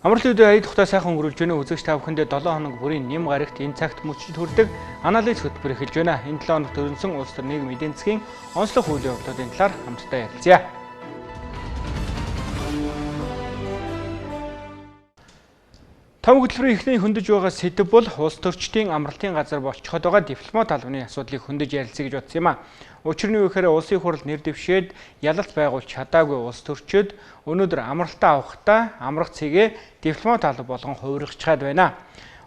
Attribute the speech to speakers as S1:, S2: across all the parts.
S1: Амралтын өдөр аяд тухтай сайхан өнгөрүүлж байна. Үзэгч та бүхэндээ 7 хоног бүрийн нэм гарагт энэ цагт мөчид хүрдэг анализ хөтөлбөр эхэлж байна. Энэ 7 хоногт өрнөсөн улс төр нийгэм эдийн засгийн онцлог үйл явдлуудын талаар хамтдаа ярилцъя. Том хөтөлбөрийн эхний хөндөж байгаа сэдэв бол улс төрчдийн амралтын газар болчиход байгаа дипломат албаны асуудлыг хөндөж ярилцъя гэж бодсон юм а. Учир нь юу гэхээр улсын хурал нэр дэвшээд ялалт байгуулж чадаагүй улс төрчид өнөөдөр амралтаа авахдаа амрах цэгээ дипломат алба болгон хувиргачаад байна.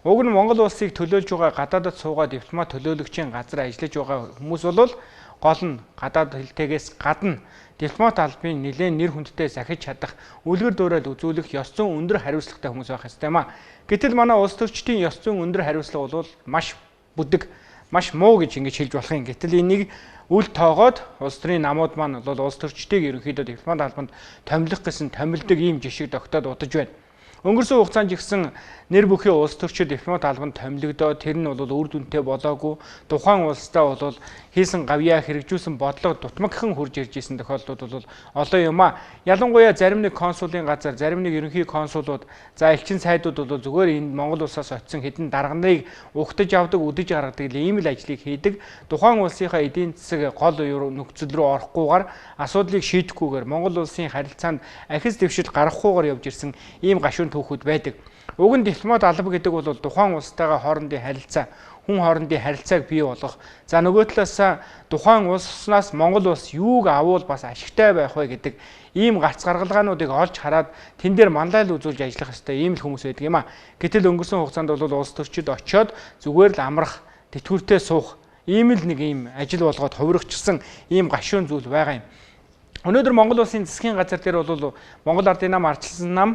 S1: Уг нь Монгол улсыг төлөөлж байгаа гадаадд суугаа дипломат төлөөлөгчийн газар ажиллаж байгаа хүмүүс бол гол нь гадаад хэлтэйгээс гадна дипломат албын нэлээн нэр хүндтэй сахиж чадах, үлгэр дуурайл үзүүлэх ёс зүйн өндөр хариуцлагатай хүмүүс байх ёстой юм а. Гэтэл манай улс төрчдийн ёс зүйн өндөр хариуцлага бол маш бүдэг, маш муу гэж ингэж хэлж болох юм. Гэтэл энийг үл тоогоод улс төрийн намууд маань бол улс төрчдийг ерөнхийдөө дипломат албанд томилох гэсэн томилдог ийм жишг тогтоод удаж байна. Өнгөрсөн хугацаанд ч гэсэн нэр бүхий улс төрчид дипломат албанд томилогдоо тэр нь бол үр дүнтэй болоогүй, тухайн улстай бол хийсэн гавьяа хэрэгжүүлсэн бодлого дутмагхан хурж ирж исэн тохиолдлууд бол олон юм а. Ялангуяа зарим нэг консулын газар, зарим нэг ерөнхий консулууд, за элчин сайдууд бол зүгээр энэ Монгол улсаас очисон хэдэн дарганыг угтаж авдаг, үдэж гаргадаг ийм л ажлыг хийдэг. Тухайн улсынхаа эдийн засаг гол нөхцөл рүү орохгүйгээр, асуудлыг шийдэхгүйгээр, Монгол улсын харилцаанд ахис дэвшил гаргахгүйгээр явж ирсэн ийм гашуун түүхүүд байдаг. Уг нь дипломат алба гэдэг бол тухайн улстайгаа хоорондын харилцаа, хүн хоорондын харилцааг бий болгох. За нөгөө талаас тухайн улснаас Монгол улс юуг авуул бас ашигтай байх вэ гэдэг ийм гарц гаргалгаануудыг олж хараад тэн дээр манлайл үзүүлж ажиллах ёстой ийм л хүмүүс байдаг юм а. Гэтэл өнгөрсөн хугацаанд бол улс төрчид очиод зүгээр л амрах, тэтгэвртэй суух ийм л нэг ийм ажил болгоод хувиргачсан ийм гашуун зүйл байгаа юм. Өнөөдөр Монгол улсын засгийн газар дээр бол Монгол Ардын нам, Арчилсан нам,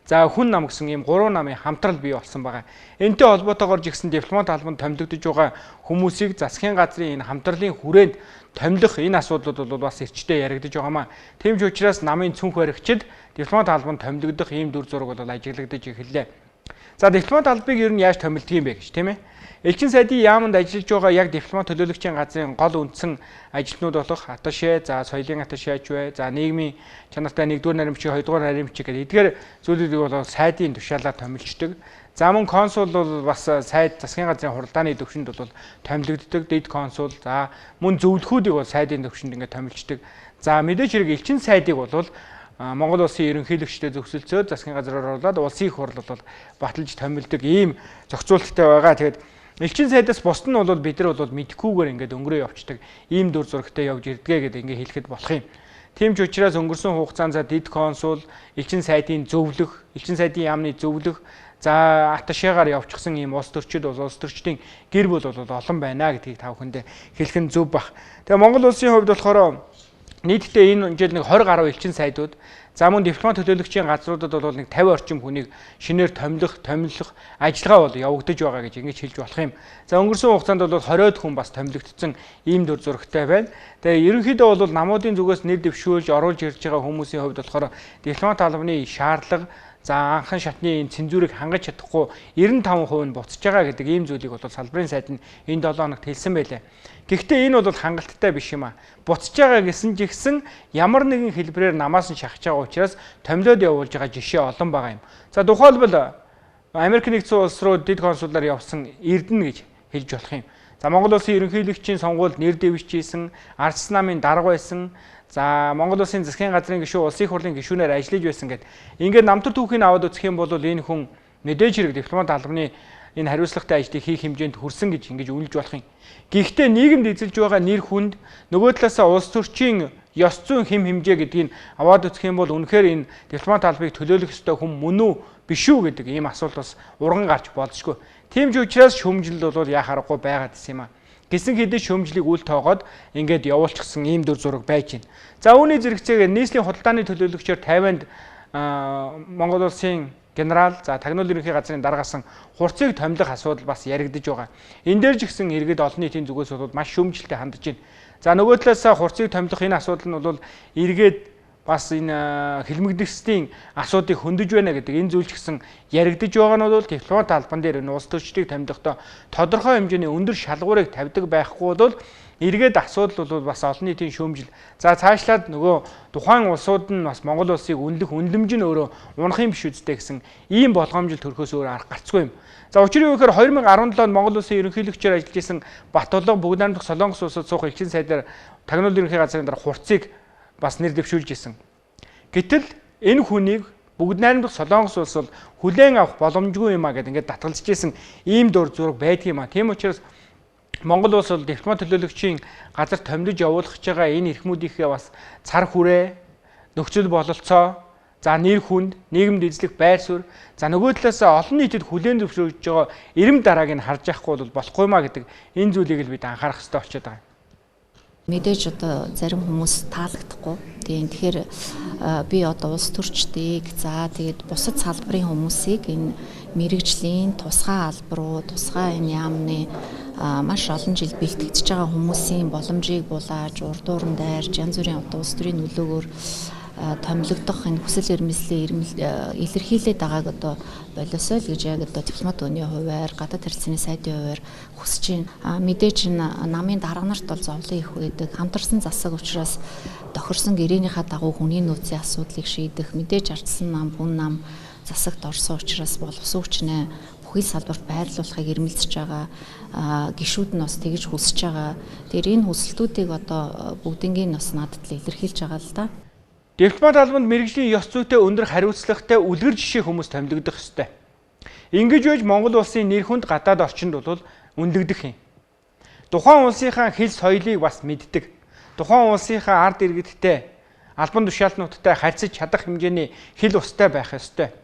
S1: за хүн нам гэсэн ийм гурван намын хамтрал бий болсон байгаа. Энтэй холбоотойгоор жигсэн дипломат албанд томилогдож байгаа хүмүүсийг засгийн газрын энэ хамтралын хүрээнд томилох энэ асуудлууд бол бас эрчтэй яригдаж байгаамаа. Тийм ч учраас намын цүнх баригчид дипломат албанд томилогдох ийм дүр зураг бол ажиглагдаж эхэллээ. За дипломат албыг ер нь яаж томилдог юм бэ гэж тийм ээ? Элчин сайдын яаманд ажиллаж байгаа яг дипломат төлөөлөгчийн газрын гол үндсэн ажилтнууд болох атташе, за соёлын атташеч бай, за нийгмийн чанартай 1-р наримчиг, 2-р наримчиг гэдэг эдгээр зүйлүүдийг бол сайдын тушаалаар томилчдөг. За мөн консул бол бас сайд засгийн газрын хуралдааны төвшөнд бол томилогддог, дэд консул, за мөн зөвлөхүүдийг бол сайдын төвшөнд ингээд томилчдөг. За мэдээж хэрэг элчин сайдыг бол Монгол улсын ерөнхийлөгчтэй зөвсөлцөөд засгийн газраар оруулаад улсын их хурл бол баталж томилдог ийм зохицуулттай байгаа. Тэгээд элчин сайдаас бусд нь бол бид нар бол мэдэхгүйгээр ингээд өнгөрөө явцдаг ийм дүр зурагтай явж ирдгээ гэдэг ингээд хэлэхэд болох юм. Тийм ч учраас өнгөрсөн хугацаанд за дэд консул, элчин сайдын зөвлөх, элчин сайдын яамны зөвлөх, за атташегаар явчихсан ийм улс төрчид, улс төрчдийн гэр бүл бол олон байна гэдгийг та бүхэндээ хэлэх нь зөв бах. Тэгээ Монгол улсын хувьд болохоор нийтдээ энэ жил нэг 20 гаруй элчин сайдууд, за мөн дипломат төлөөлөгчийн газруудад бол нэг 50 орчим хүнийг шинээр томилох ажиллагаа бол явагдаж байгаа гэж ингэж хэлж болох юм. За өнгөрсөн хугацаанд бол 20-од хүн бас томилогдсон ийм дүр зурагтай байна. Тэгээ ерөнхийдөө бол намуудын зүгээс нэр дэвшүүлж оруулж ирж байгаа хүмүүсийн хувьд болохоор дипломат албаны шаардлага, за анхан шатны энэ цензурыг хангаж чадахгүй 95% нь буцаж байгаа гэдэг ийм зүйлийг бол салбарын сайд нь энэ 7 хоногт хэлсэн байлээ. Гэхдээ энэ бол хангалттай биш юм а. Буцаж байгаа гэсэн ч ихсэн ямар нэгэн хэлбэрээр намаас нь шахаж байгаа учраас томилоод явуулж байгаа жишээ олон байгаа юм. За тухайлбал Америк нэгдсэн улс руу дэд консулаар явсан Эрдэнэ гэж хэлж болох юм. За Монгол улсын ерөнхийлөгчийн сонгуульд нэр дэвшижсэн, Арчсан намын дарга байсан, за Монгол улсын засгийн газрын гишүүн, улсын их хурлын гишүүнээр ажиллаж байсан гэд. Ингээд намтар түүхийг аваад үзэх юм бол энэ хүн мэдээж хэрэг дипломат албаны энэ хариуцлагатай ажлыг хийх хэмжээнд хүрсэн гэж ингэж үнэлж болох юм. Гэхдээ нийгэмд эзэлж байгаа нэр хүнд нөгөө талаасаа улс төрчийн ёс зүйн хэм хэмжээ гэдгийг аваад үзэх юм бол үнэхээр энэ дипломат албыг төлөөлөх ёстой хүн мөн үү биш үү гэдэг ийм асуулт бас урган гарч болзошгүй. Тийм ч учраас шүүмжлэл бол яах аргагүй байгаад исэн юм а. Гэсэн хэдий шүүмжлийг үл тоогоод ингээд явуулчихсан ийм дүр зураг байж байна. За үүний зэрэгцээгээр нийслэлийн худалдааны төлөөлөгчөөр Тайванд Монгол улсын генерал, за тагнуул ерөнхий газрын даргаасан хурцыг томилох асуудал бас яригдаж байгаа. Энэ дээр ч гэсэн иргэд олон нийтийн зүгээс бол маш шүүмжлэлтэй хандж байна. За нөгөө талаас хурцыг томилох энэ асуудал нь бол эргээд бас энэ хилмигдэгсдийн асуудыг хөндөж байна гэдэг энэ зүйл ч гэсэн яригдж байгаа нь бол дипломат албан дээр энэ улс төрчдийг томилохдоо тодорхой хэмжээний өндөр шалгуурыг тавьдаг байхгүй бол эргээд асуудал бол бас олон нийтийн шүүмжил. За цаашлаад нөгөө тухайн улсууд нь бас Монгол улсыг үнэлэх үнэлэмж нь өөрөө унах юм биш үсттэй гэсэн ийм болгоомжил төрөхөөс өөр арга гарцгүй юм. За учир юу гэхээр 2017 онд Монгол улсын ерөнхийлөгчөөр ажиллаж исэн Батулга Бүгд найрамдах Солонгос улсад суух элчин сайдаар тагнуул ерөнхий газрын дараа хурцыг бас нэр дэвшүүлж исэн. Гэтэл энэ хүнийг Бүгд найрамдах Солонгос улс бол хүлээн авах боломжгүй юм а гэдээ ингээд татгалзаж исэн ийм дур зураг байдаг юм а. Тийм учраас Монгол улс бол дипломат төлөөлөгчийн газар томилж явуулах гэж байгаа энэ эрхмүүдийнхээ бас цар хүрээ, нөхцөл бололцоо, за нэр хүнд, нийгэмд эзлэх байр суурь, за нөгөө талаас олон нийтэд хүлээн зөвшөөрөж байгаа эрэм дарааг нь харж яахгүй бол болохгүй маа гэдэг энэ зүйлийг л бид анхаарах хэрэгтэй болчиход байгаа юм.
S2: Мэдээж одоо зарим хүмүүс таалагдахгүй. Тийм, тэгэхээр би одоо улс төрчдийг, за тэгээд бусад салбарын хүмүүсийг энэ мэрэгжлийн тусгай алба руу, тусгай энэ яамны маш олон жил бэлтгэж байгаа хүмүүсийн боломжийг булааж, урдуур нь дайрж, янз бүрийн одоо улс төрийн нөлөөгөөр томилогдох энэ хүсэл эрмэлзлээ илэрхийлээд байгааг одоо болоосой л гэж яг одоо дипломат өний хувиар, гадаад харилцааны сайдын хувиар хүсэж байна. Мэдээж энэ намын дарга нарт бол зовлон их байдаг. Хамтарсан засаг учраас тохирсон гэрээнийхаа дагуу хүний нөөцийн асуудлыг шийдэх, мэдээж ардсан нам, хүн нам засагт орсон учраас боловсон хүчнээ бүхий салбарт байрлуулахыг эрмэлзэж байгаа. Гишүүд нь бас тэгж хүсэж байгаа. Тэгэхээр энэ хүсэлтүүдийг одоо бүгднгийн бас надад л илэрхийлж байгаа л да.
S1: Дипломат албанд мэргэжлийн ёс зүйтэй өндөр хариуцлагатай үлгэр жишээ хүмүүс томилогдох ёстой. Ингэж байж Монгол улсын нэр хүнд гадаад орчинд бол үнэлэгдэх юм. Тухайн улсынхаа хэл соёлыг бас мэддэг. Тухайн улсынхаа ард иргэдтэй, албан тушаалтнуудтай харьцаж чадах хэмжээний хэл устай байх ёстой.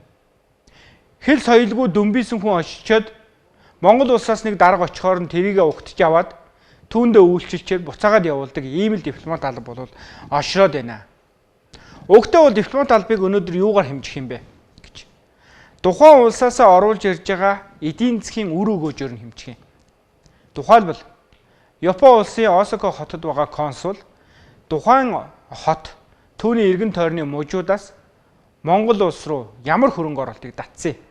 S1: Хэл соёлгүй дүмбийсэн хүн очичоод Монгол улсаас нэг дарга очихоор нь тэрийгэ угтж аваад түүндээ үйлчилчээд буцаагаад явуулдаг ийм л дипломат алба бол ошроод байна. Өгтөө бол дипломат албыг өнөөдөр юугаар хэмжих юм бэ гэж. Тухайн улсаасаа оруулж ирж байгаа эдийн засгийн үр өгөөжөөр нь хэмжих юм. Тухайлбал Япон улсын Осака хотод байгаа консул тухайн хот түүний эргэн тойрны мужуудаас Монгол улс руу ямар хөрөнгө оруулалтыг татсан юм.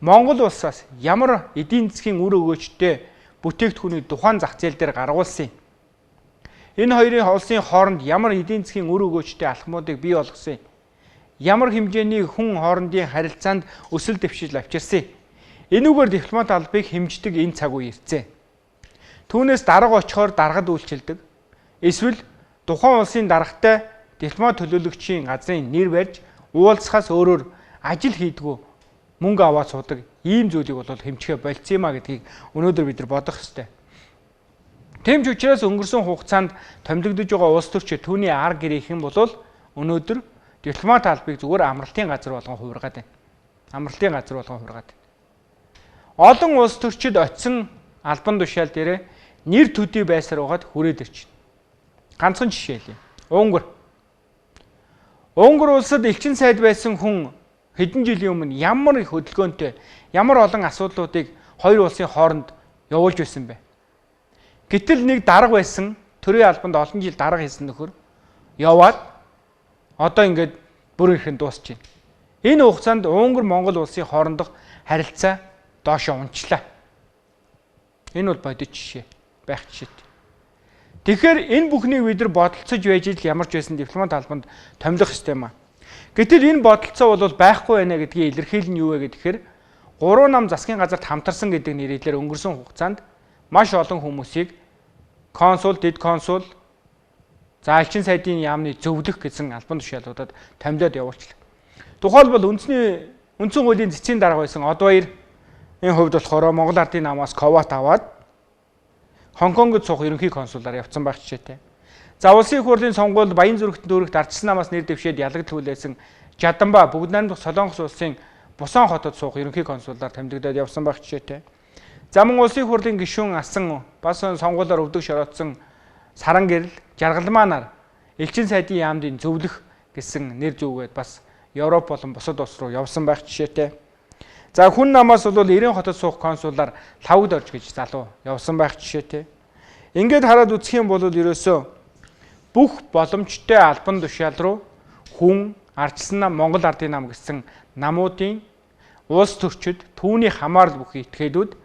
S1: Монгол улсаас ямар эдийн засгийн үр өгөөжтэй бүтээгдэхүүнийг тухайн зах зээл дээр гаргуулсан юм. Энэ хоёрын улсын хооронд ямар эдийн засгийн үр өгөөжтэй алхмуудыг бий болгосон юм. Ямар хэмжээний хүн хоорондын харилцаанд өсөл дэвшил авчирсан юм. Энүүгээр дипломат албыг хэмждэг энэ цаг үе ирцээ. Түүнээс дарга очихоор даргад үйлчилдэг. Эсвэл тухайн улсын даргатай дипломат төлөөлөгчийн газрын нэр барьж уулзахаас өөрөөр ажил хийдгүү мөнгө аваад суудаг ийм зүйлийг бол хэмжихээ болцсон юм а гэдгийг өнөөдөр бид нар бодох ёстой. Тийм ч учраас өнгөрсөн хугацаанд томилогдож байгаа улс төрчид түүний ар гэрийнхэн бол өнөөдөр дипломат албыг зүгээр амралтын газар болгон хувиргаад байна. Амралтын газар болгон хувиргаад байна. Олон улс төрчид очисон албан тушаал дээрээ нэр төдий байсаар байгаад хүрээд ирчихнэ. Ганцхан жишээ хэлье. Унгар. Унгар улсад элчин сайд байсан хүн хэдэн жилийн өмнө ямар их хөдөлгөөнтэй, ямар олон асуудлуудыг хоёр улсын хооронд явуулж байсан бэ? Гэтэл нэг дарга байсан, төрийн албанд олон жил дарга хийсэн нөхөр яваад одоо ингээд бүр ихэн дуусч байна. Энэ хугацаанд Унгар Монгол улсын хоорондох харилцаа доошоо унчлаа. Энэ бол бодит жишээ, байх жишээтэй. Тэгэхээр энэ бүхнийг бид нар бодолцож байж ил ямар ч байсан дипломат албанд томилох ёстой юм а. Гэтэл энэ бодолцоо бол байхгүй байна гэдгийг илэрхийлэн юу вэ гэхээр гурван нам засгийн газарт хамтарсан гэдэг нэрийдлэр өнгөрсөн хугацаанд маш олон хүмүүсийг консул, дэд консул, за элчин сайдын яамны зөвлөх гэсэн албан тушаалуудад томилоод явуулчлаа. Тухайлбал үндсэн хуулийн цэцгийн дарга байсан Одваяр энэ хувьд болохоор Монгол Ардын намаас коват аваад Хонконгод суух ерөнхий консулаар явцсан байх жишээтэй. За улсын их хурлын сонгуульд Баян зүрхтэн дүүрэгт ардчилсан намаас нэр дэвшээд ялагдал хүлээсэн Жаданба Бүгд найрамдах Солонгос улсын Бусан хотод суух ерөнхий консулаар томилогдоод явсан байх жишээтэй. За мөн улсын их хурлын гишүүн асан бас сонгуулиар өвдөг шороотсон Саран гэрэл Жаргалмаанаар элчин сайдын яамдын зөвлөх гэсэн нэр зүгээд бас Европ болон бусад улс руу явсан байх жишээтэй. За хүн намаас бол 90 хотод суух консулаар лавгд орж гэж залуу явсан байх жишээтэй. Ингээд хараад үзэх юм бол ерөөсөө бүх боломжтой албан тушаал руу Хүн, ардчилсан нам, Монгол ардын нам гэсэн намуудын улс төрчид түүний хамаарал бүхий этгээдүүд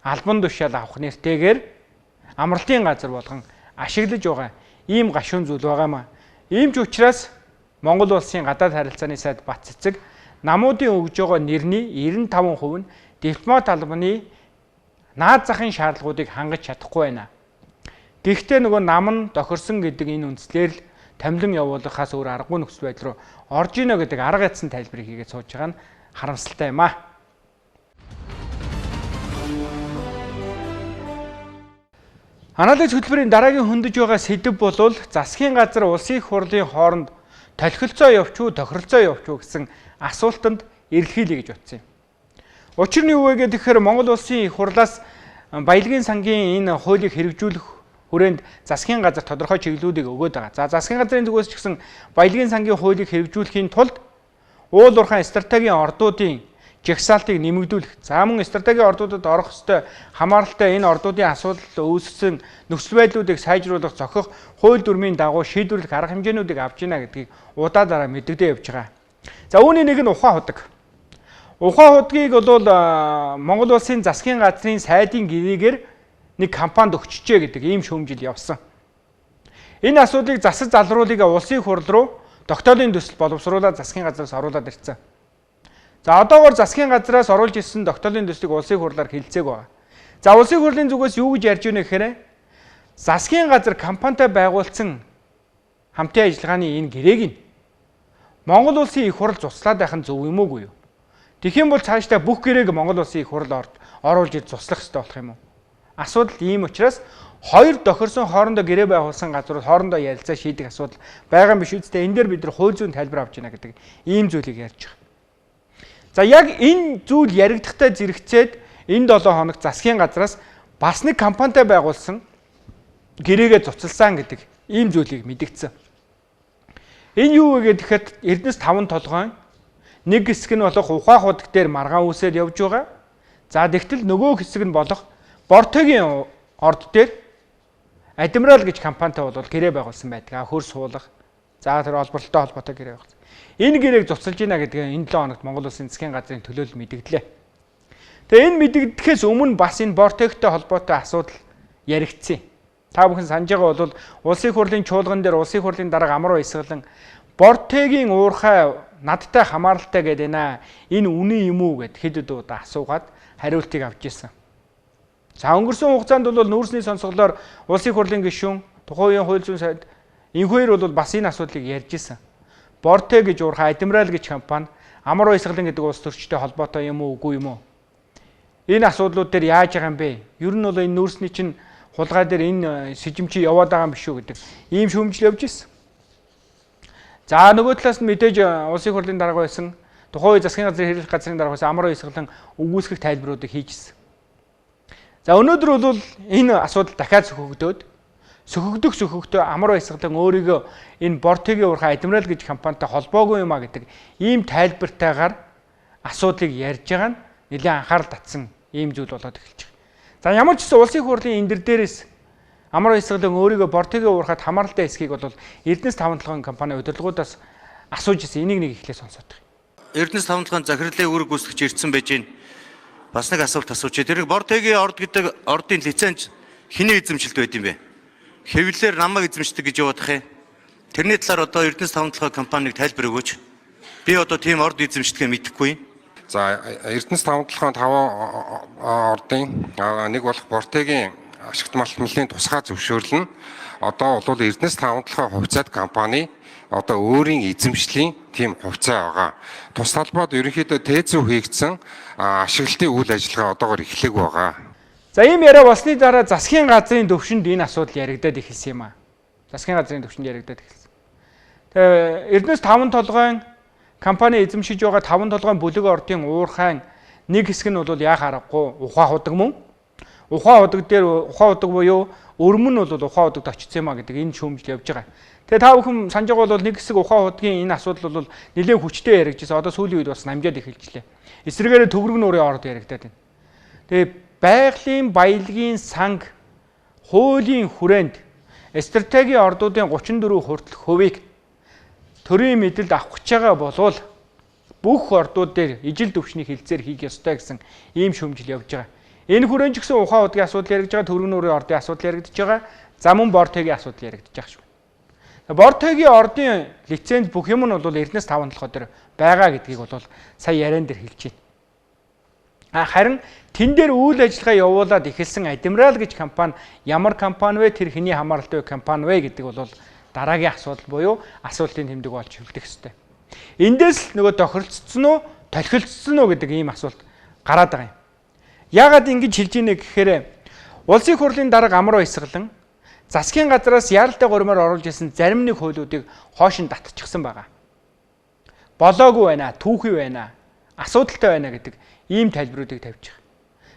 S1: албан тушаал авах нэртэйгээр амралтын газар болгон ашиглаж байгаа ийм гашуун зүйл байгаа маа. Ийм ч учраас Монгол улсын гадаад харилцааны сайд Бат Цэцэг намуудын өгж байгаа нэрний 95% нь дипломат албаны наад захын шаардлагуудыг хангаж чадахгүй байна. Гэхдээ нөгөө нам нь тохирсон гэдэг энэ үндслээр л томилон явуулахаас өөр аргагүй нөхцөл байдал руу орж ийнө гэдэг арга ятсан тайлбарыг хийгээд сууж байгаа нь харамсалтай юм аа. Анализ хөтөлбөрийн дараагийн хөндөж байгаа сэдэв бол засгийн газар улсын их хурлын хооронд толхилцоо явчих уу, тохиролцоо явчих уу гэсэн асуултанд эрэлхийлье гэж бодсон юм. Учир нь юу вэ гэхээр Монгол улсын их хурлаас баялагын сангийн энэ хуулийг хэрэгжүүлэх хүрээнд засгийн газар тодорхой чиглэлүүдийг өгөөд байгаа. За засгийн газрын зүгээс ч гэсэн баялагын сангийн хуулийг хэрэгжүүлэхийн тулд уул уурхайн стратегийн ордуудын жагсаалтыг нэмэгдүүлэх. За мөн стратегийн ордуудад орох ёстой хамааралтай энэ ордуудын асуудал үүсгэсэн нөхцөл байдлуудыг сайжруулах, зохих хууль дүрмийн дагуу шийдвэрлэх арга хэмжээнүүдийг авч ийна гэдгийг удаа дараа мэдэгдээ явж байгаа. За үүний нэг нь ухаан худаг. Ухаан худгийг бол Монгол улсын засгийн газрын сайдын гэрээгээр нэг компанид өгчжээ гэдэг ийм шүүмжил явсан. Энэ асуудлыг засаг залруулыг улсын хурал руу тогтоолын төсөл боловсруулаад засгийн газраас оруулаад ирсэн. За одоогоор засгийн газраас оруулж ирсэн тогтоолын төслийг улсын хурлаар хилцээг байгаа. За улсын хурлын зүгээс юу гэж ярьж байна гэхээр засгийн газар компанитай байгуулсан хамтын ажиллагааны энэ гэрээг нь Монгол улсын их хурл цуслаад байх нь зөв юм уугүй юу? Тэгэх юм бол цаашдаа бүх гэрээг Монгол улсын их хурл оруулж ир цуслах хэрэгтэй болох юм уу? Асуудал ийм учраас хоёр тохирсон хоорондоо гэрээ байгуулсан газрууд хоорондоо ярилцаа шийдэх асуудал байгаа юм биш үстэй. Энэ дээр бид нар хууль зүйн тайлбар авч байна гэдэг ийм зүйлийг ярьж байгаа. За яг энэ зүйл яригдахтай зэрэгцээд энэ 7 хоног засгийн газраас бас нэг компанитай байгуулсан гэрээгээ цуцалсан гэдэг ийм зүйлийг мэдгдсэн. Энэ юу вэ гэхэд Эрдэнэс 5 толгойн нэг хэсэг нь болох ухаан худаг дээр маргаан үүсээд явж байгаа. За тэгтэл нөгөө хэсэг нь болох Бортегийн орд дээр Адмирал гэж компанитай бол гэрээ байгуулсан байдаг. Хөр суулгах. За тэр олборлолтой холбоотой гэрээ байгуулсан. Энэ гэрээг цуцалж ийна гэдэг энэ 7 хоногт Монгол Улсын засгийн газрын төлөөлөл мэдгдлээ. Тэгээ энэ мэдэгдэхээс өмнө бас энэ Бортегтэй холбоотой асуудал яригдсан. Та бүхэн санаж байгаа бол Улсын хурлын чуулган дээр Улсын хурлын дарга Амар Баясгалан Бортегийн уурхай надтай хамааралтай гэдэг нэ. Энэ үнэн юм уу гэд хэд хэд удаа асуугаад хариултыг авч ирсэн. За өнгөрсөн хугацаанд бол нүүрсний сонсголоор Улсын хурлын гишүүн, тухайн үеийн хууль зүйн сайд инхүүр бол бас энэ асуудлыг ярьж исэн. Борте гэж уурхай Адмирал гэж компани Амар Баясгалан гэдэг улс төрчтэй холбоотой юм уу үгүй юм уу? Энэ асуудлууд дээр яаж байгаа юм бэ? Ер нь бол энэ нүүрсний чинь хулгай дээр энэ сэжимчи яваад байгаа юм биш үү гэдэг ийм шүүмжил явж исэн. За нөгөө талаас нь мэдээж Улсын хурлын дарга байсан тухайн үе засгийн газрын хэрэглэх газрын дарга байсан Амар Баясгалан үгүйсгэх тайлбаруудыг хийж исэн. За өнөөдөр бол энэ асуудал дахиад сөхөгдөөд сөхөгдөх Амар Баясгалан өөрийгөө энэ Бортегийн уурхай Адмирал гэж компанитай холбоогүй юм а гэдэг ийм тайлбартайгаар асуудлыг ярьж байгаа нь нэлээд анхаарал татсан ийм зүйл болоод эхэлж байгаа. За ямар ч гэсэн Улсын хурлын энэ дэр дээрээс Амар Баясгалан өөрийгөө Бортегийн уурхайд хамааралтай эсхийг бол Эрдэнэс 5 толгойн компани удирдлагуудаас асууж ирсэн. Энийг нэг эхлээ сонсоод байгаа.
S3: Эрдэнэс 5 толгойн захирлын үүрэг гүйцэтгэгч ирсэн байж байна. Бас нэг асуулт асууж. Тэр Бортегийн орд гэдэг ордын лиценз хэний эзэмшилд байд юм бэ? Хэвлэлээр намайг эзэмшдэг гэж яваадах юм. Тэрний талаар одоо Эрдэнэс 5 толгой компаниг тайлбар өгөөч. Би одоо тийм орд эзэмшдгээ мэдэхгүй.
S4: За Эрдэнэс 5 толгойн 5 ордын нэг болох Бортегийн ашигт малтмлын тусгай зөвшөөрөл нь одоо бол Эрдэнэс 5 толгой хувьцаат компани одоо өөрийн эзэмшлийн тийм хувьцаа байгаа. Тус талбайд ерөнхийдөө тээцүү хийгдсэн ашиглалтын үйл ажиллагаа одоогор эхлэегүй байгаа.
S1: За ийм яриа болсны дараа засгийн газрын төвшөнд энэ асуудал яригадад эхэлсэн юм аа. Засгийн газрын төвшөнд яригадад эхэлсэн. Тэгээ Эрдэнэс 5 толгойн компани эзэмшиж байгаа 5 толгойн бүлэг ордын уурхайн нэг хэсэг нь бол яах аргагүй ухаан худаг мөн. Ухаан худаг дээр ухаан худаг буюу өрмөн нь бол ухаан худагд очсон юм а гэдэг энэ шүүмжил явж байгаа. Тэгээ та бүхэн санаж байгаа бол нэг хэсэг ухаан худгийн энэ асуудал бол нэлээд хүчтэй яригдчихсэн. Одоо сүүлийн үед бас намжаад эхэлжлээ. Эсрэгээрээ төгрөг нуурын орд яригадаад байна. Тэгээ байгалийн баялагын санг хуулийн хүрээнд стратегийн ордуудын 34 хүртэлх хувийг төрийн мэдэлд авах гэж байгаа болвол бүх ордууд дээр ижил төвшний хилцээр хийх ёстой гэсэн ийм шүүмжил явж байгаа. Энэ хүрээнд ч гэсэн ухаан удгийн асуудал яригдж байгаа, Төрөг нүүрийн ордын асуудал яригдж байгаа, за мөн Бортегийн асуудал яригдж байгаа шүү. Бортегийн ордын лиценз бүх юм нь бол Эрдэнэс 5 толгой дээр байгаа гэдгийг бол сая яриан дээр хэлж байна. Харин тэн дээр үйл ажиллагаа явуулаад эхэлсэн Адмирал гэж компани ямар компани вэ? Тэр хэний хамааралтай компани вэ гэдэг бол дараагийн асуудал буюу асуултын тэмдэг болж хөвлөх ёстой. Эндээс л нөгөө тохиролцсон уу, толхилцсон уу гэдэг ийм асуулт гараад байгаа юм. Яагаад ингэж хэлж ийнэ гэхээр улсын хурлын дарга Амар Баясгалан засгийн газраас яаралтай гормоор оруулж ирсэн зарим нэг хуулиудыг хоош нь татчихсан байгаа. Болоогүй байна, түүхий байна, асуудалтай байна гэдэг ийм тайлбаруудыг тавьж байгаа.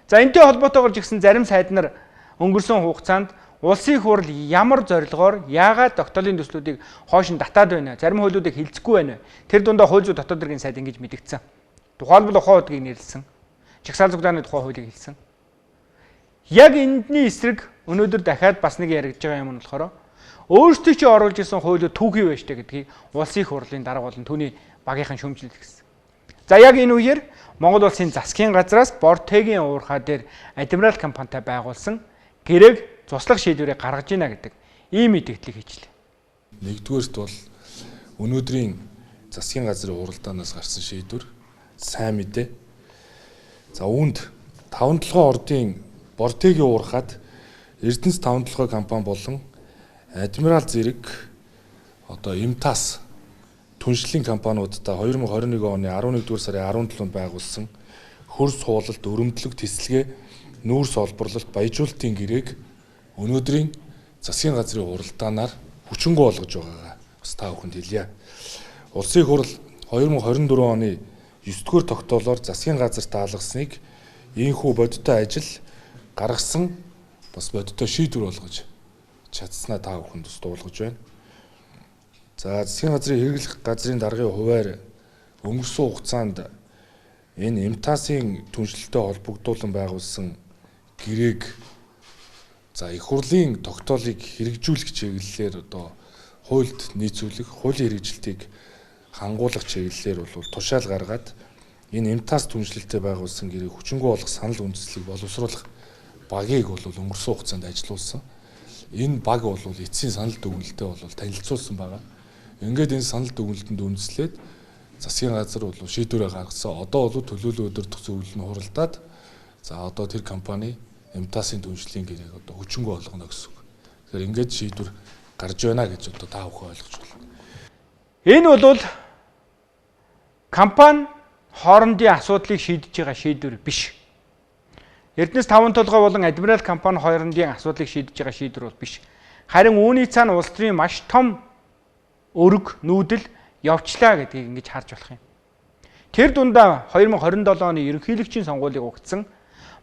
S1: За энэтэй холбоотойгоор ч гэсэн зарим сайд нар өнгөрсөн хугацаанд улсын хурл ямар зорилгоор яагаад тогтоолын төслүүдийг хоош нь татаад байна, зарим хуулиудыг хилцэхгүй байна. Тэр дундаа хууль зүйн дотоод хэргийн сайд ингэж мэдгдсэн. Тухайлбал ухаан удгийг нэрлсэн. Жагсаал цуглааны тухай хуулийг хэлсэн. Яг эндний эсрэг өнөөдөр дахиад бас нэг яригдж байгаа юм нь болохоор өөрсдөө чи оруулж исэн хуулиуд түүхий байж тээ гэдгийг улсын их хурлын дарга болон түүний багийнхан шүүмжлэл гэсэн. За яг энэ үеэр Монгол улсын засгийн газраас Бортегийн уурхай дээр Адмирал компанитай байгуулсан гэрээг цуслах шийдвэрийг гаргаж ийна гэдэг ийм мэдээллийг хийжлээ.
S5: Нэгдүгээрт бол өнөөдрийн засгийн газрын хуралдаанаас гарсан шийдвэр сайн мэдээ. За үүнд 5 толгой ордын Бортегийн уурхайд Эрдэнэс 5 толгой компани болон Адмирал зэрэг одоо МТАС түншлэлийн компаниудтай 2021 оны 11-р сарын 17-нд байгуулсан хөр суулалт, өрөмдлөг, тэслэгээ, нүүрс олборлолт, баяжуулалтын гэрээг өнөөдрийн засгийн газрын хуралдаанаар хүчингү болгож байгаагаа бас та бүхэнд хэлье. Улсын хурал 2024 оны 9-р тогтоолоор засгийн газар таалгасныг ийхүү бодиттой ажил гаргасан бас бодиттой шийдвэр болгож чадсанаа та бүхэнд бас дуулгаж байна. За засгийн газрын хэрэглэх газрын даргын хуваар өнгөрсөн хугацаанд энэ МТАС-ын түншлэлтэй холбогдуулан байгуулсан гэрээг за их хурлын тогтоолыг хэрэгжүүлэх чиглэлээр одоо хуульд нийцүүлэх, хуулийн хэрэгжилтийг хангуулах чиглэлээр бол тушаал гаргаад энэ МТАС түншлэлтэй байгуулсан гэрээг хүчингү болгох санал үндэслэлийг боловсруулах багийг бол өнгөрсөн хугацаанд ажиллуулсан. Энэ баг бол эцсийн санал дүгнэлтэд бол танилцуулсан байгаа. Ингээд энэ санал дүгнэлтэнд үндэслээд засгийн газар бол шийдвэрээ гаргасан. Одоо бол төлөөлөл удирдах зөвлөл нь хуралдаад за одоо тэр компани МТАС-ын түншлэлийн гэрээг одоо хүчингү болгоно гэсэн үг. Тэгэхээр ингээд шийдвэр гарч байна гэж одоо та бүхэн ойлгож байна.
S1: Энэ бол компани хоорондын асуудлыг шийдэж байгаа шийдвэр биш. Эрдэнэс 5 толгой болон Адмирал компани хоорондын асуудлыг шийдэж байгаа шийдвэр бол биш. Харин үүний цаана улс төрийн маш том өрг нүүдэл явчлаа гэдгийг ингэж харж болох юм. Тэр дундаа 2027 оны ерөнхийлөгчийн сонгуулийг угтсан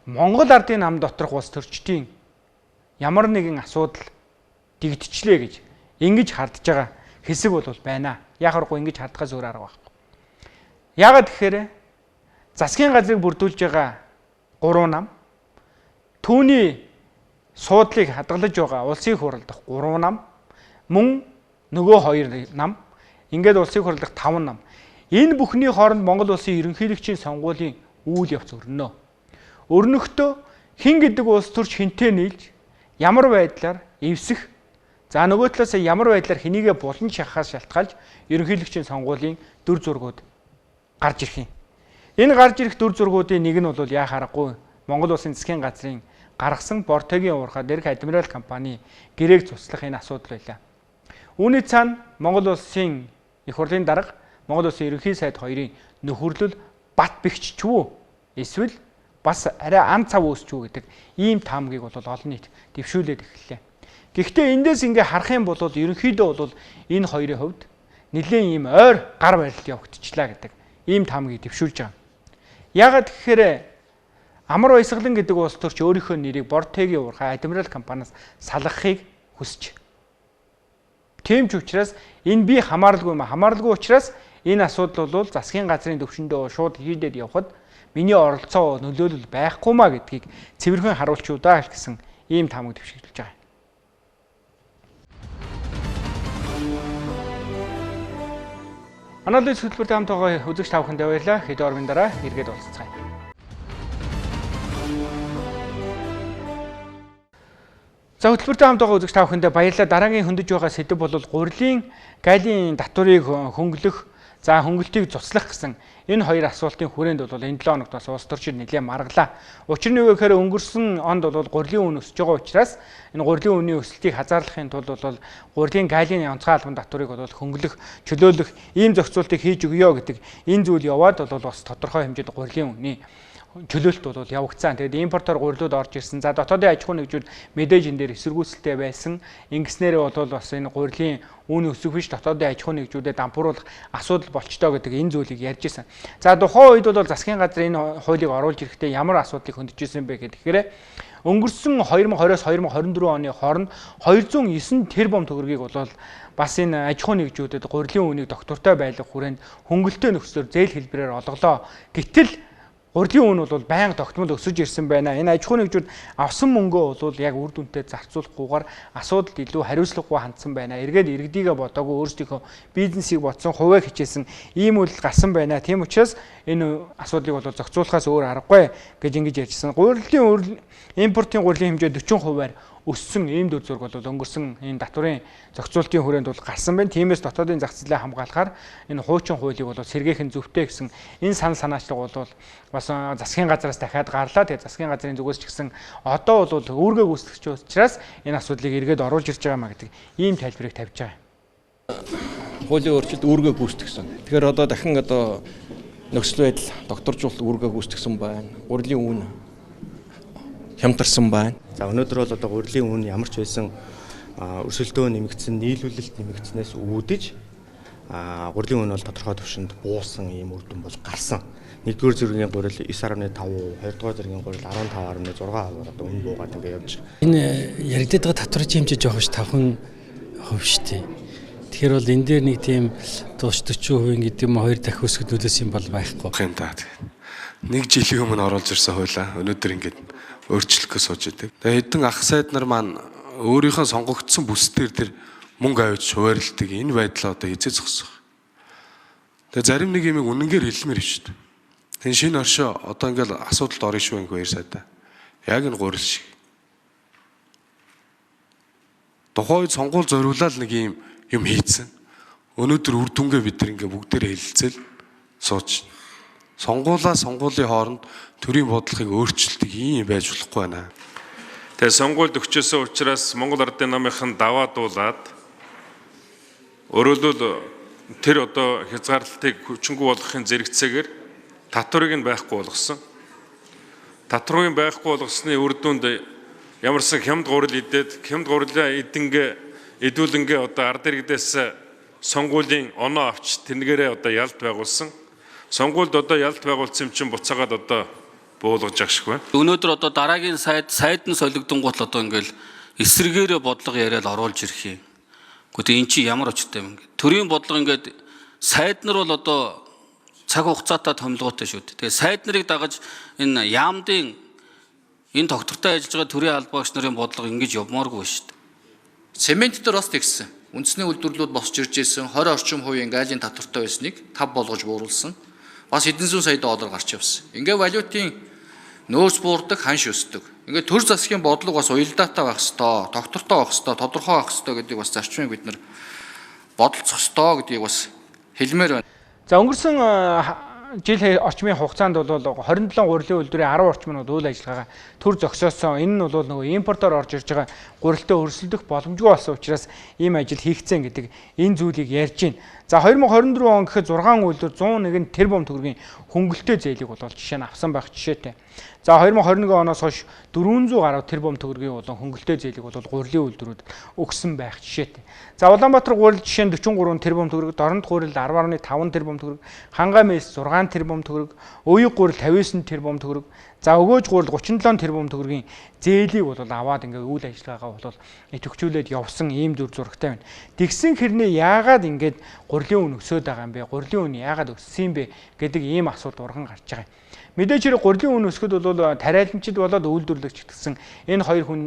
S1: Монгол ардын нам доторх улс төрчдийн ямар нэгэн асуудал дэгдчихлээ гэж ингэж хардж байгаа хэсэг бол байна. Яг харахгүй ингэж хардахаас өөр арга байхгүй. Яагаад гэхээр засгийн газрыг бүрдүүлж байгаа 3 нам, түүний суудлыг хадгалж байгаа улсын хурал дахь 3 нам, мөн нөгөө 2 нам, ингээд улсын хурал дахь 5 нам. Энэ бүхний хооронд Монгол улсын ерөнхийлөгчийн сонгуулийн үйл явц өрнө. Өрнөхдөө хэн гэдэг улс төрч хэнтэй нийлж ямар байдлаар эвсэх, за нөгөө талаас ямар байдлаар хэнийгээ булан шахахаас шалтгаалж ерөнхийлөгчийн сонгуулийн дүр зургууд гарч ирэх юм. Энэ гарч ирэх дүр зургуудын нэг нь бол яа харахгүй Монгол улсын засгийн газрын гаргасан Бортегийн уурхай дээрх Адмирал компани гэрээг цуслах энэ асуудал байлаа. Үүний цаана Монгол улсын их хурлын дарга, Монгол улсын ерөнхий сайд хоёрын нөхөрлөл бат бэхжчихв үү? Эсвэл бас арай ан цав үүсч үү гэдэг ийм таамгийг бол олон нийт дэвшүүлээд эхэллээ. Гэхдээ эндээс ингээ харах юм бол ерөнхийдөө бол энэ хоёрын хувьд нэлээд ийм ойр гар барилт явагдчихлаа гэдэг ийм таамгийг дэвшүүлж байгаа. Яагаад гэхээр Амар Баясгалан гэдэг улс төрч өөрийнхөө нэрийг Бортегийн уурхай Адмирал компаниас салгахыг хүсэж. Тийм ч учраас энэ би хамааралгүй юм. Хамааралгүй учраас энэ асуудал бол засгийн газрын төвшөндөө шууд хийдээд явхад миний оролцоо нөлөөлөл байхгүй маа гэдгийг цэвэрхэн харуулчих удаа гэсэн ийм таамаг дэвшүүлж байгаа юм. Анализ хөтөлбөрт хамт байгаа үзэгч та бүхэндээ баярлалаа. Хэд ормын дараа эргээд уулзцгаая. За хөтөлбөрт хамт байгаа үзэгч та бүхэндээ баярлалаа. Дараагийн хөндөж байгаа сэдэв бол гурилын галийн татварыг хөнгөлөх, за хөнгөлтийг цуцлах гэсэн энэ хоёр асуултын хүрээнд бол энэ 7 хоногт бас улс төрчид нэлээд маргалаа. Учир нь юу гэхээр өнгөрсөн онд бол гурилын үн өсөж байгаа учраас энэ гурилын үнийн өсөлтийг хазаарлахын тулд бол гурилын галийн онцгой албан татварыг бол хөнгөлөх, чөлөөлөх ийм зохицуултыг хийж өгье гэдэг энэ зүйл яваад бол бас тодорхой хэмжээнд гурилын үнийн чөлөөлт бол явагдсан. Тэгээд импортоор гурилууд орж ирсэн. За дотоодын аж ахуй нэгжүүд мэдээж энэ дээр эсэргүүцэлтэй байсан. Ингэснээрээ бол бас энэ гурилын үн өсөх биш дотоодын аж ахуй нэгжүүдэд дампууруулах асуудал болчтой гэдэг энэ зүйлийг ярьж исэн. За тухайн үед бол засгийн газар энэ хуулийг оруулж ирэхдээ ямар асуудлыг хөндөж исэн бэ гэхээр өнгөрсөн 2020-оос 2024 оны хооронд 209 тэрбум төгрөгийг бол бас энэ аж ахуй нэгжүүдэд гурилын үнийг доктортой байлгах хүрээнд хөнгөлөлтөө нөхцлөөр зээл хэлбэрээр олголоо. Гэтэл гурилын үн бол байнга тогтмол өсөж ирсэн байна. Энэ аж ахуйн нэгжүүд авсан мөнгөө бол яг үр дүнтэй зарцуулахгүйгээр асуудалд илүү хариуцлагагүй хандсан байна. Эргээд иргэдийгээ бодоогүй өөрсдийнхөө бизнесийг бодсон, хувиа хичээсэн ийм үйлдэл гарсан байна. Тийм учраас энэ асуудлыг бол зохицуулахаас өөр аргагүй гэж ингэж ярьжсэн. Гурилын импортын гурилын хэмжээ 40%-аар өссөн ийм дүр зураг бол өнгөрсөн энэ татварын зохицуултын хүрээнд бол гарсан байна. Тиймээс дотоодын зах зээлээ хамгаалахаар энэ хуучин хуулийг бол сэргээх нь зөвхтэй гэсэн энэ санал санаачлага бол бас засгийн газраас дахиад гарлаа. Тэгээ засгийн газрын зүгээс ч гэсэн одоо бол үүргээ гүйцэтгэж учраас энэ асуудлыг эргээд оруулж ирж байгаа маа гэдэг ийм тайлбарыг тавьж байгаа.
S6: Хуулийн өөрчлөлт үүргээ гүйцэтгсэн. Тэгэхээр одоо дахин одоо нөхцөл байдал докторжуулалт үүргээ гүйцэтгсэн байна. Гурилын үн хямдарсан байна.
S7: За өнөөдөр бол одоо гурилын үн ямар ч байсан өрсөлдөөн нэмэгдсэн, нийлүүлэлт нэмэгдснээс үүдэж гурилын үн бол тодорхой түвшинд буусан ийм үр дүн бол гарсан. Нэгдүгээр зэргийн гурил 9.5%, хоёрдугаар зэргийн гурил 15.6% одоо үн буугаад ингээ явж байгаа.
S8: Энэ яригдаад байгаа татварын хэмжээ жоох биш 5% шүү дээ. Тэгэхээр бол энэ дээр нэг тийм душ 40% гэдэг юм хоёр дахин өсгөх нөлөөс юм бол байхгүй.
S9: Юм да. Нэг жилийн өмнө оруулж ирсэн хуулаа өнөөдөр ингээд өөрчлөхөө сууж идэг. Тэгээ хэдэн ах сайд нар маань өөрийнхөө сонгогдсон бүс дээр тэр мөнгө авч хуваарлдаг энэ байдлаа одоо хизээ зогсох. Тэгээ зарим нэг юмыг үнэнгээр хэлмээр шүү дээ. Энэ шинэ оршоо одоо ингээл асуудалд орно шүү ингээ хоёр сайдаа. Яг энэ гурил шиг. Тухайн үед сонгуул зориулаад нэг юм хийцэн. Өнөөдөр үр дүнгээ бид нар ингээ бүгдээрээ хэлэлцэл сууж. Сонгуулаа сонгуулийн хооронд төрийн бодлогыг өөрчилдөг ийм байж болохгүй байна.
S10: Тэгээ сонгуульд өгчөөсөн учраас Монгол Ардын намынхан даваадуулаад өөрөлдвөл тэр одоо хязгаарлалтыг хүчингү болгохын зэрэгцээгээр татварыг нь байхгүй болгосон. Татварыг байхгүй болгосны үр дүнд ямарсан хямд гурил идээд хямд гурилаа эдэнгээ эдүүлэнгээ одоо ард иргэдээс сонгуулийн оноо авч тэрнээрээ одоо ялт байгуулсан. Сонгуульд одоо ялт байгуулсан юм чинь буцаагаад одоо буулгаж ах шиг байна.
S11: Өнөөдөр одоо дараагийн сайд нь солигдонгуут одоо ингээл эсрэгээрээ бодлого яриад оруулж ирэх юм. Гэхдээ эн чинь ямар очтой юм ингээ. Төрийн бодлого ингээд сайд нар бол одоо цаг хугацаатай томилгоотой шүү дээ. Тэгээ сайд нарыг дагаж энэ яамдын энэ тогтвортой ажиллаж байгаа төрийн албаагч нарын бодлого ингэж явмааргүй шүү дээ.
S12: Цемент дээр бас тэгсэн. Үндэсний үйлдвэрлэлүүд босч ирж исэн 20 орчим хувийн галийн татвартай байсныг 5 болгож бууруулсан. Бас хэдэн зуун сая доллар гарч явсан. Ингээ валютын нөөц буурдаг, ханш өсдөг. Ингээ төр засгийн бодлого бас уялдаатай байх ёстой, тогтвортой байх ёстой, тодорхой байх ёстой гэдгийг бас зарчмыг бид нар бодолцох ёстой гэдгийг бас хэлмээр байна.
S1: За өнгөрсөн жил орчмын хугацаанд бол 27 гурилын үйлдвэрийн 10 орчим нь үйл ажиллагаагаа төр зогсоосон. Энэ нь бол нөгөө импортоор орж ирж байгаа гурилтай өрсөлдөх боломжгүй болсон учраас ийм ажил хийгдсэн гэдэг энэ зүйлийг ярьж байна. За 2024 он гэхэд 6 үйлдвэр 101 тэрбум төгрөгийн хөнгөлөлттэй зээлийг бол жишээ нь авсан байх жишээтэй. За 2021 оноос хойш 400 гаруй тэрбум төгрөгийн болон хөнгөлөлттэй зээлийг бол гурилын үйлдвэрүүд өгсөн байх жишээтэй. За Улаанбаатар гурил жишээ нь 43 тэрбум төгрөг, Дорнод гурил 10.5 тэрбум төгрөг, Хангай мэс 6 тэрбум төгрөг, Уяг гурил 59 тэрбум төгрөг, за Өгөөж гурил 37 тэрбум төгрөгийн зээлийг бол аваад ингээ үйл ажиллагаагаа бол идэвхжүүлээд явсан ийм дүр зурагтай байна. Тэгсэн хэрнээ яагаад ингээд гурилын үн өсөөд байгаа юм бэ? Гурилын үн яагаад өссөн юм бэ гэдэг ийм асуулт урган гарч байгаа юм. Мэдээж хэрэг гурилын үн өсөхөд бол тариаланчид болоод үйлдвэрлэгч гэсэн энэ хоёр хүн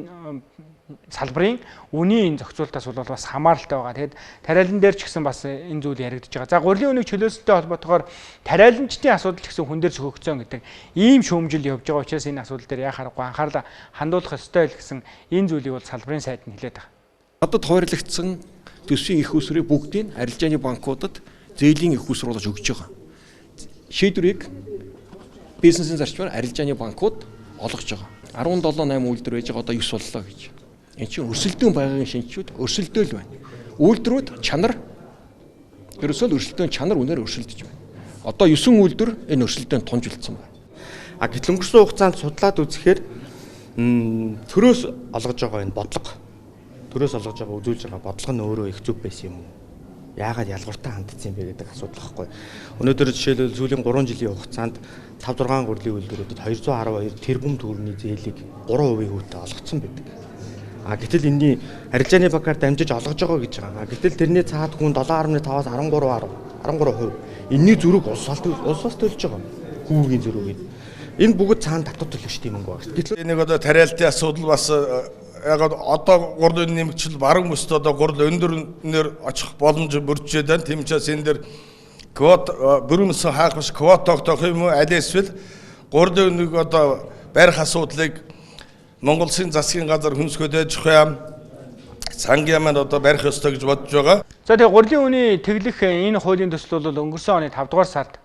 S1: салбарын үнийн энэ зохицуултаас бол бас хамааралтай байгаа. Тэгэд тариалан дээр ч гэсэн бас энэ зүйл яригдж байгаа. За гурилын үнийг чөлөөсөлтөй холбоотойгоор тариаланчдын асуудал ч гэсэн хүн дээр цохигдсон гэдэг ийм шүүмжил явж байгаа учраас энэ асуудал дээр яа харахгүй анхаарал хандуулах ёстой л гэсэн энэ зүйлийг бол салбарын сайд нь хэлээд байгаа.
S6: Одод хуваарлагдсан төсвийн их усрыг бүгдийг арилжааны банкудад зээлийн их усруу болгож өгч байгаа. Шийдвэрийг бизнесийн зарчмаар арилжааны банкуд олгож байгаа. 17 8 үйлдвэр байж байгаа одоо 9 боллоо гэж. Энэ чинь өрсөлдөөн байгаагийн шинжчүүд өрсөлдөөл байна. Үйлдвэрүүд чанар ерөөсөө л өрсөлдөөн чанар үнээр өрсөлдөж байна. Одоо 9 үйлдвэр энэ өрсөлдөөнд тунжилдсан байна.
S7: А гэтэл өнгөрсөн хугацаанд судлаад үзэхээр төрөөс олгож байгаа энэ бодлого төрөөс олгож байгаа үзүүлж байгаа бодлого нь өөрөө их зөв байсан юм уу? Яагаад ялгууртай хандсан юм бэ гэдэг асуудал байхгүй. Өнөөдөр жишээлбэл сүүлийн 3 жилийн хугацаанд 5 6 гурилын үйлдвэрүүдэд 212 тэрбум төгрөгийн зээлийг 3% хүүтэй олгоцсон байдаг. А гэтэл энэний арилжааны банкар дамжиж олгож байгаа гэж байгаа. А гэтэл тэрний цаад хүн 7.5-аас 13.13% энэний зөрүүг улсаас төлж байгаа. Хүүгийн зөрүүг. Энэ бүгд цаана татвар төлөгчдийн мөнгө байна.
S13: Гэтэл энийг одоо тариалтын асуудал бас яг одоо гурил нэмэгчл баруун бүсд одоо гурил өндөрнөр очих боломж бүрдчихэд байна. Тийм учраас энэ дэр квот бүрэмсэн хаах биш квот тогтоох юм уу аль эсвэл гурилын үнийг одоо барих асуудлыг Монгол Улсын засгийн газар хүнсгөөд аж ахуй яам сангийн яамд одоо барих ёстой гэж бодож байгаа.
S1: За тэгээ гурилын үний тэглэх энэ хуулийн төсөл бол өнгөрсөн оны 5 дугаар сард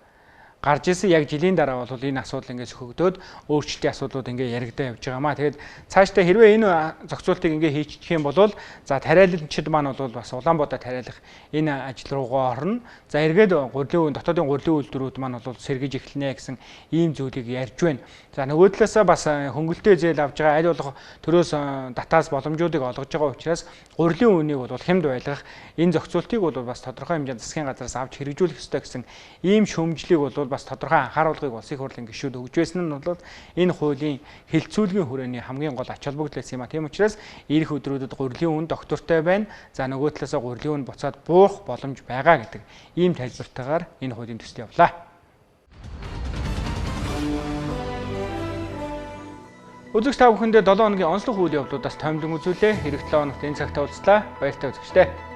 S1: гарч ирсэн. Яг жилийн дараа бол энэ асуудал ингээд сөхөгдөөд өөрчлөлтийн асуудлууд ингээд яригдаа явж байгаамаа. Тэгээд цаашдаа хэрвээ энэ зохицуултыг ингээд хийчих юм бол за тариаланчид маань бол бас Улаанбаатар тариалах энэ ажил руугаа орно. За эргээд гурилын дотоодын гурилын үйлдвэрүүд маань бол сэргэж эхэлнэ гэсэн ийм зүйлийг ярьж байна. За нөгөө талаасаа бас хөнгөлтэй зээл авж байгаа аль болох төрөөс татаас боломжуудыг олгож байгаа учраас гурилын үнийг бол хямд байлгах энэ зохицуултыг бол бас тодорхой хэмжээнд засгийн газраас авч хэрэгжүүлэх ёстой гэсэн ийм шүүмжлийг бол бас тодорхой анхааруулгыг улсын хурлын гишүүд өгж байсан нь бол энэ хуулийн хэлэлцүүлгийн хүрээний хамгийн гол ач холбогдол байсан юм а. Тийм учраас ирэх өдрүүдэд гурилын үн доктортой байна. За нөгөө талаасаа гурилын үн буцаад буурах боломж байгаа гэдэг ийм тайлбартайгаар энэ хуулийн төсөл явлаа. Үзэгч та бүхэндээ 7 хоногийн онцлог үйл явдлуудаас томилон үзүүлээ. Ирэх 7 хоногт энэ цагт уулзлаа. Баяртай үзэгчдээ.